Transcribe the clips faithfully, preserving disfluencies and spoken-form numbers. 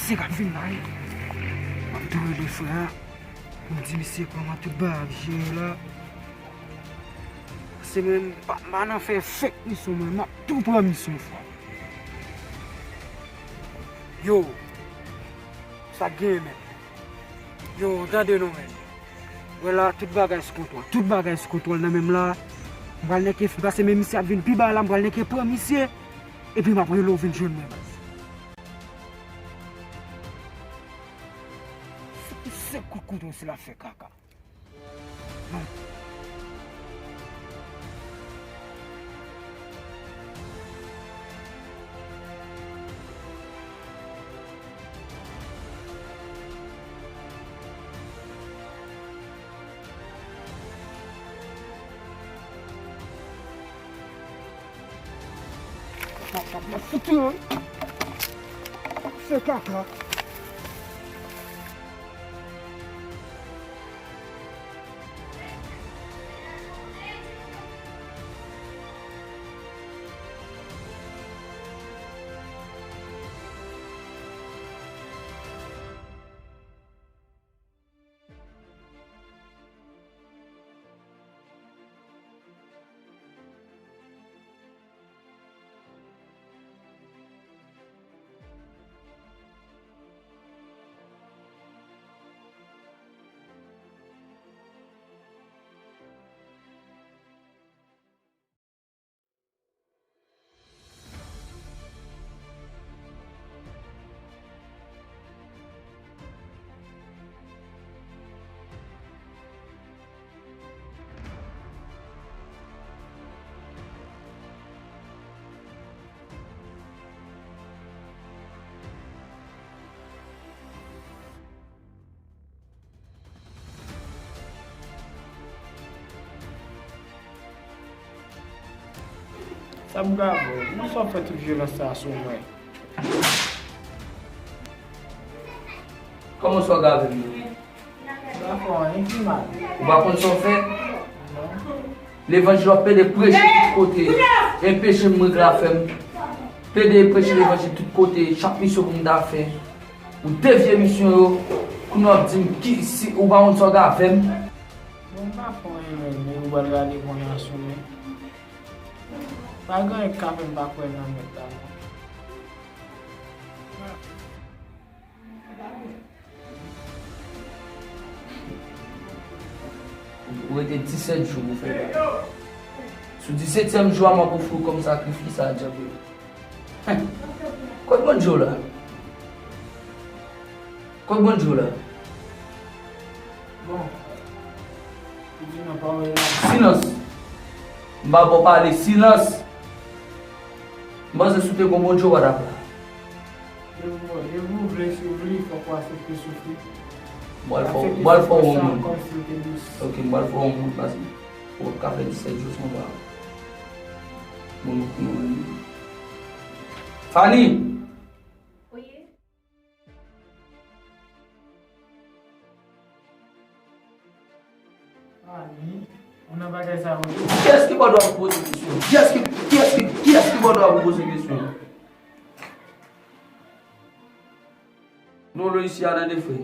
Misye k ap vin la wi. M ap tou rele frè a pou m di misye kòman tout bagay ap jere la. Se mwen, m pa, m pa nan fè fake misyon mwen, m ap tou pran misyon frè. Yo, sa k genyen menm? Yo, tande non menm. Wè la, tout bagay sou kontwòl. Tout bagay sou kontwòl nan menm la. M pral nèke pase men misye ap vin pi ba la, m pral nèke pran misye. Epi m ap rele w vin jwenn mwen baz. Se, se kout kouto sila fè kaka. Fouti, wi. Se kaka. Sa m ka fè? Kòman sa w fè tout vyolans sa a sou mwen? Kòman sa w gade m? M pa fè w anyen ki mal. Ou pa konn sa w fè? Non. Levanjil w ap pede preche tout kote. E peche m regle afè m. Pede preche levanjil tout kote. Chak misyon pou m ta fè. Ou devye misyon yo. Kounye a w ap di m ki si ou pa konn sa w gade avè m. Bon, m pa fè w anyen menm, men ou pral gade kounye a sou mwen. Pa gen anyen k ka fè m pa kwè nan mèt la, non. Ou rete disèt jou pou fè bagay. Sou disetyèm jou a, m ap ofri w kòm sakrifis a djab yo. Hen! Kot Bondye w la? Kot Bondye w la? Bon. Ou di nan pawòl la. Silans! M pa ba w pale, silans! M panse si w te gon Bondye w pa t ap la. Depi w, depi w vle soufri, fòk w aksepte soufri. M pral fè w, m pral fè w yon moun. Aksepte soufrans lan kòmsi l te dous. Ok, m pral fè w yon moun, paske ou p ap ka fè disèt jou san w pa. Bon, nou, nou, Fanny! Wi. Fanny, ou nan bagay sa yo tou? Kiyès ki ba w dwa pou poze kesyon? Kiyès ki, kiyès ki, kiyès ki ba w dwa pou poze kesyon? Lolo isi a tande frè.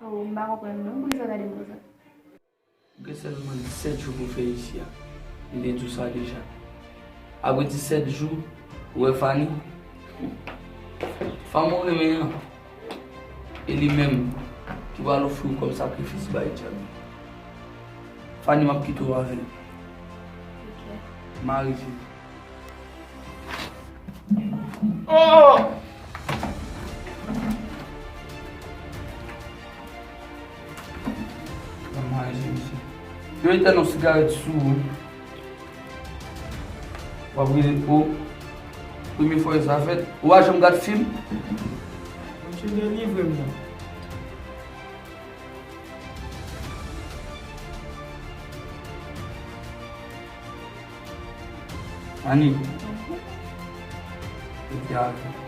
Oh, m pa konprann non, poukisa w gade m konsa? Ou gen sèlman disèt jou pou fè isi a. M te di w sa deja. Apre disèt jou, ou wè Fanny? Fanm ou renmen an. E li menm ki pral ofri w kòm sakrifis bay djab. Fanny, m ap kite w avè l. Ok. Mari Jezi. Oh! Yo etèn yon sigarèt sou ou. W ap rele po. Premye fwa sa fèt. Ou pa janm gad fim? Bondye delivre m non. Ani. Rete avè m.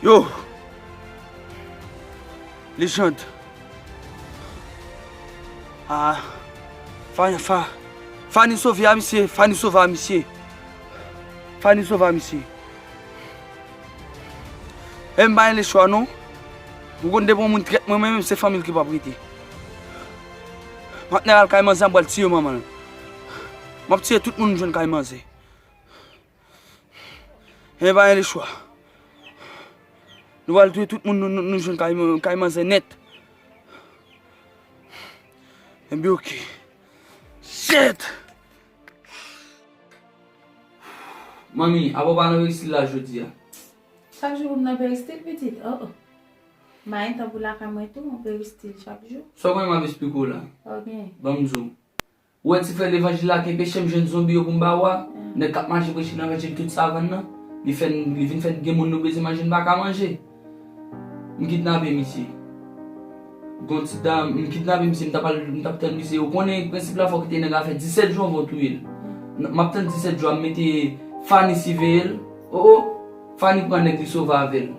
Yo! Lejand. Ah, Fa, Fa, Fani sove a misye, Fani sove a misye. Fani sove a misye. E m pa gen lechwa non. Ou konn depi yon moun trèt mwen menm, se fanmi l ki p ap rete. M ap nan al kay manzè, m pral tiye manman l. M ap tiye tout moun m jwenn kay manzè. E pa gen lechwa. Nou pral touye tout moun nou, nou, nou jwenn kay, kay manzè nèt. Ebyen, oke. Shit! Manmi, apa w pa nan peristil la jodi a? Chak jou pou m nan peristil, pitit? Oh, oh. M pa gen tan pou lakay mwen tou, mwen peristil chak jou. Sa w konnen m ap esplike w la? Ok. Ban m di w. Ou wè ti frè levanjil la ki enpeche m jwenn zonbi yo pou m ba ou a? Nèg k ap mache preche levanjil tout savann nan. Li fè n, li vin fè n gen moun nou bezwen manje, n pa ka manje. M kidnape misye. Gon ti dam, m kidnape misye, m t ap al, m t ap tann misye. Ou konnen prensip la, fòk te nèg la fè disèt jou anvan w touye l. N-, m ap tann disèt jou a, m mete Fani siveye l. O, o, Fani pran nèg li sove avè l.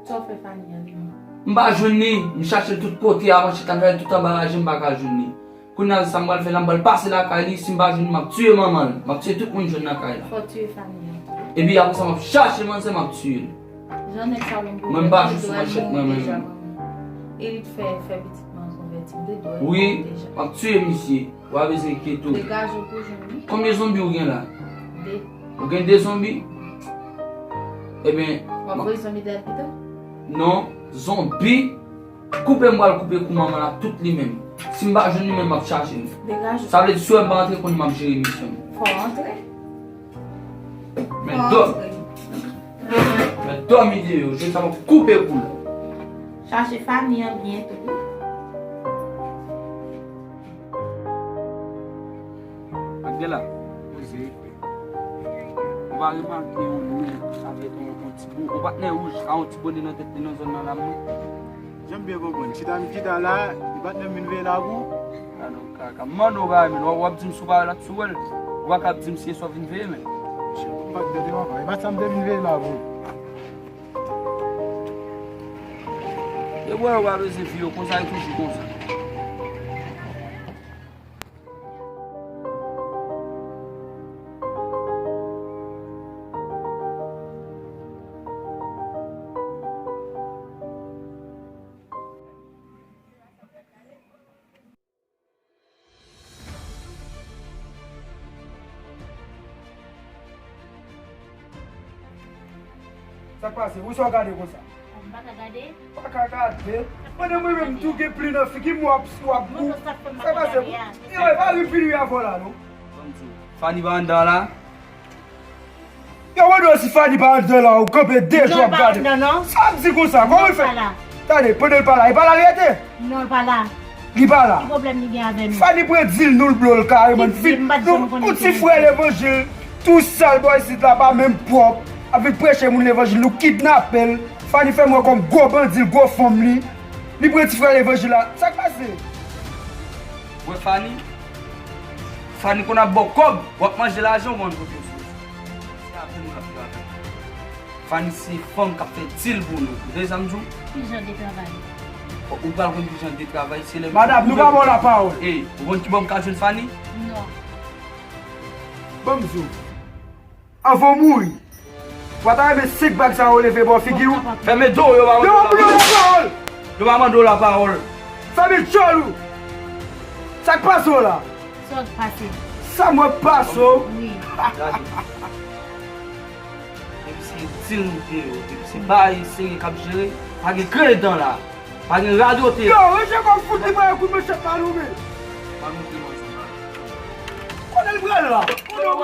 Sa w fè Fani an menm? M pa jwenn li, m chache l tout kote, avan chita travay tout anba raje, m pa ka jwenn li. Kounye a, sa m pral fè la, m pral pase lakay li, si m pa jwenn li, m ap tiye manman l, m ap tiye tout moun jwenn nan kay la. Fò w tiye Fani an tou. Epi apre sa, m ap chache manzè, m ap tiye l. Jan nèg sa menm pou mwen, m pa jwe sou manchèt mwen menm. E li t fè, fè pitit mwen konvèti m de dwèt deja. Wi, m ap tiye misye. Ou pa bezwen enkyete w. Degaje w pou jwenn li. Konbyen zonbi ou gen la? De. Ou gen de zonbi? Ebyen, w ap voye zonbi dèyè l pito? Non, zonbi. Koupe m pral koupe kou manman l ak tout li menm. Si m pa jwenn li menm, m ap chache l. Degaje w. Sa vle di si w wè m pa antre, konnen m ap jere misyon m. Fò w antre. Men dòm. Men dòm ide yo, jodi sa m ap koupe kou l. Chache fanmi an byen tou. Ak de la. Poze. Ou pa remake yon nèg avèk yon, yon ti bo-, yon patnè wouj, a yon ti bone nan tèt li nan zòn nan la, mwen? Jan m byen konprann, chita m chita la, li patnè m vin veye la pou ou? Gade yon kaka. M mande w bagay, men w ap, w ap di m si w pa wè l ak si w wè l. Ou pa ka ap di m si e sa w vin veye, men. Chè, m pa t tande w ankò. E pa sa m te vin veye la pou ou. E bwè yo pa bezwen vi yo konsa, yo toujou konsa. Sa k pase? Ou sa w gade konsa? M pa ka gade. Pa ka gade? Pandan mwen menm tou gen pli nan figi m, w ap, w ap gou. Sa k pase? Yo, e pa ri fini avè w la, non. Ban m di w, Fani pa anndan la. Yo, mande w si Fani pa anndan la, ou kanpe de jou ap gade. Non, non, non. Sa ap di konsa, kòman l fè? Tande, pandan l pa la, e pa la li rete? Non, l pa la. Li pa la. Ki pwoblèm li gen avè nou? Fani pran dil nou, l blo l kareman. Ki dil? M pa t janm konnen ki dil. Nou, yon ti frè levanjil, tou sal bò isit la, pa menm pwòp. Ap vin preche moun levanjil, nou kidnape l. Fani fè m wè kòm gwo bandi l, gwo fanm li. Li pran ti frè levanjil la. Sa k pase? Wè Fani? Fani konn ap ba w kòb, w ap manje lajan, w konn kote w soti. Se avè nou l ap travay. Fani se fanm k ap fè dil pou nou. Ou tande sa m di w? Ki jan de travay? Ou pral konn ki jan de travay, se lè... Madam, nou pa ba w lapawòl. Ey, ou konn ki bò m ka jwenn Fani? Non. Ban m di w. Anvan w mouri, w pa ta renmen senk bag sa yo leve bò figi w? Fèmen do w, yo pa mande w lapawòl. Yo pa mande w lapawòl. Fèmen djòl ou. Sa k pase w la? Sa k pase? Sa m wè k pase w? Wi. Gade. Depi se dil nou te yo, depi se bagay serye k ap jere, pa gen kredan la. Pa gen radote. Yo, Roger kòm fout li pran yon kout manchèt pa nou men. Pa nou te manzè. Kote l pral la? Kote w